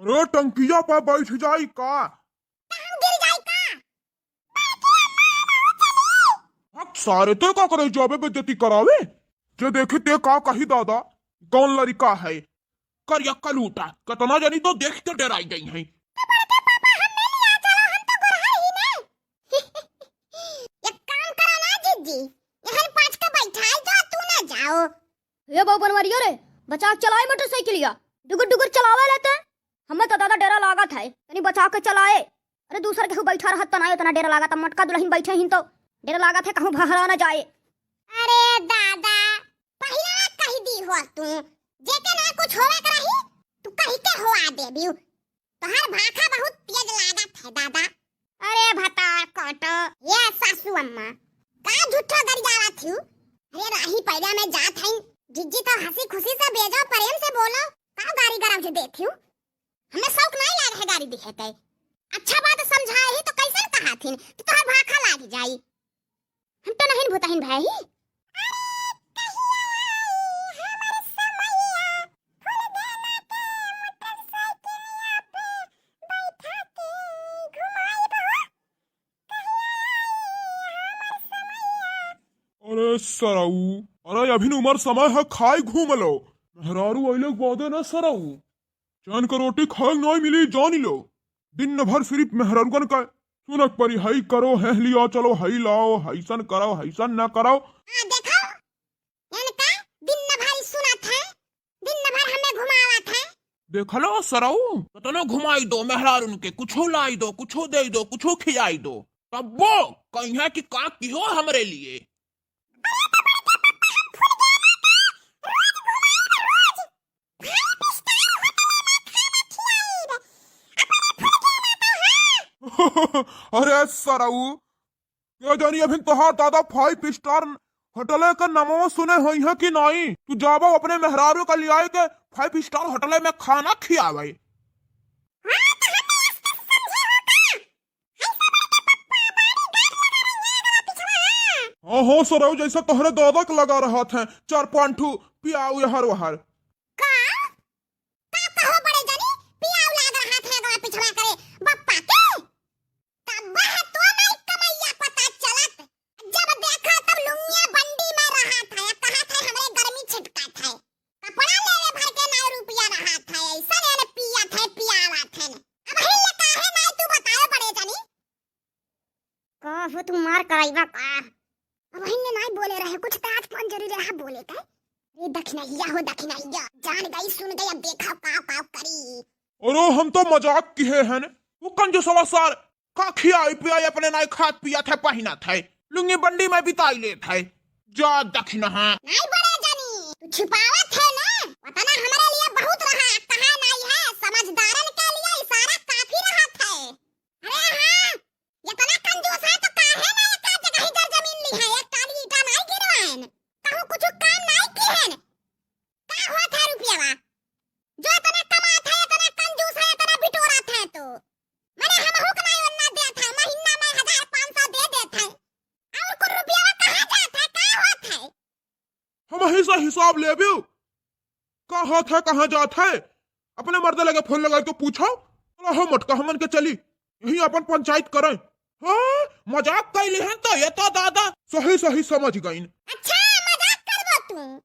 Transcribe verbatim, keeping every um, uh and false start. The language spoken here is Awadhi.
अरे टंकिया पर बैठ जाई का? त हम गिर जाई का? हक सारे, ते का करे जाबे बेइज्जती करावे? जे देखी ते का कही दादा, कौन लड़का है? करिया कलूटा, कतना जनी तो देख के डराई गई हैं। तो बड़के पापा, हम नहीं लिया चलो, हम तो गोरहर ही नहीं। एक काम करो ना जीजी, यहाँ पाँच के बैठाई दो, तू ना जाओ। ए बाबू बनवरिया रे, बचा के चलाए मोटरसाइकिलिया, डुगुर डुगुर चलावे लेते। हमें तो दादा डेरा लागत है, तनी बचा के चलाए। अरे दूसर केहू बैठा रहत त ना इतना डेरा लागत, अब मोटका दुलहिन बैठे हिन तो डेरा लागत है कहूँ भहरा ना जाए। अरे दादा, पहिला कहि दी हो तू, जेके ना कुछ होवे के रही, तू कहि के होआ देबिउ। तोहार भाखा बहुत तेज लागत है दादा। अरे भतार काटो, ये सासू अम्मा, का झूठो गरियावत हिउ? अरे राही पैदा में जात हइन, जिज्जी तो हँसी खुशी से भेजो, प्रेम से बोलो, का गारी गरौज देत हिउ? हमें शौक नाहीं लाग है गारी दिहे के। अच्छा बात समझाए ही तो कैसन कहाथिन कि तोहार भाखा लाग जाई। हम तो नहीं भुतहिन भय ही। अरे कहिया आई हमर समैया, फुलगेना के मोटरसाइकिलिया पे बैठा के घुमाई बहो। कहिया आई हमर समैया। अरे सरऊ, अरे अभिन उमर समय है, खाई घूम लो। मेहरारू अइले के बादे ना सरऊ, चैन के रोटी खाए नाहीं मिली, जानी लो। दिन भर सिर्फ मेहरारुअन का सुनक परी, हई करो, हेह लिया चलो, हई लाओ, हईसन करो, हईसन ना करो। हाँ, देखो, इनका दिन भर सुनत है, दिन भर हमें घुमावत है। देख लो सरऊ, कतनो घुमाई दो मेहरारुन के, कुछो लाई दो, कुछो दे दो, कुछो खियाई दो, तब्बो कहिया कि का किहो हमरे लिए। अरे तो बड़के पप्पा, हम फुलगेना का रोज घुमाई ना, रोज। फाइव स्टार होटल में खाना खियाई, अपने फुलगेना का है। अरे सरऊ, के जानी अभिन तोहार दादा फाइव स्टार होटल के नामवा सुने होइहैं कि नाहीं। तू जाबो अपने मेहरारू का लियाए के फाइव स्टार होटल में खाना खियावे। हाँ, तो हमें ऐसे समझे हो का? ऐसे बड़के पप्पा बॉडीगार्ड लगा रही है अगवा पिछवा, हाँ। हाँ, हाँ, सरऊ जैसा तोहरे दादा के लगा रहत है, चार पाँच ठू पियाऊ यहर वहर। का? का कहो बड़े जनी, पियाऊ लाग रहत है अगवा पिछवा करे बप्पा के? तब वह तो नहीं कमैया पता चलत, जब देखा तब लुंगिया बंडी में रहत है, कहत है हमरे गर्मी छिटकत है, कपड़ा लेवे भर के नाहीं रुपया रहत है, ऐसा नहीं पियत है, पियावत है। अब ही ये काहे नाहीं तू बताओ बड़े जनी? का हो तू मार कराइबा का? अब हिन्ने नाहीं बोले रहे, कुछ तो आज कौन जरूरी रहा बोले का? रे दखिनहिया हो दखिनहिया, जान गई सुन गई, अब देखा काव काव करी। अरे हम तो मजाक किहे हन, तू कंजूसवा सार, का खियाई पियाई अपने नाहीं खात पियत है पहिनत है, लुंगी बंडी में बिताई लेत है, जा दखिनहा। नाहीं बड़े जनी, तू छिपावत है ना, वतना हमरे लिए बहुत रहा, कहा नाहीं है, समझदारन के लिए इशारा काफी रहत है। अरे हाँ, इतना कंजूस है तो काहे ना एक आध जगह ही जर जमीन ली है, एक टाली ईटा नाहीं गिरवाएन, कहूँ कुछ काम नाहीं किहेन। का होत है रुपयावा? जो इतना कमात है, इतना कंजूस है, इतना बिटोरत है तो। मने हमहू के नाहीं ओन्ना देत है, महीना में हजार पाँच सौ दे देत है। और कुल रुपयावा कहाँ जात है, का होत है? हम ही से हिसाब लेबिउ। का होत है, कहाँ जात है? अपने मर्दे लगे फोन लगाई के पूछो। चलो हो मोटका, हमन के चली, यहीं अपन पंचायत करें। हाँ, मजाक कैली हन तो ये तो दादा सही सही समझ गईन। अच्छा, मजाक करबो तू?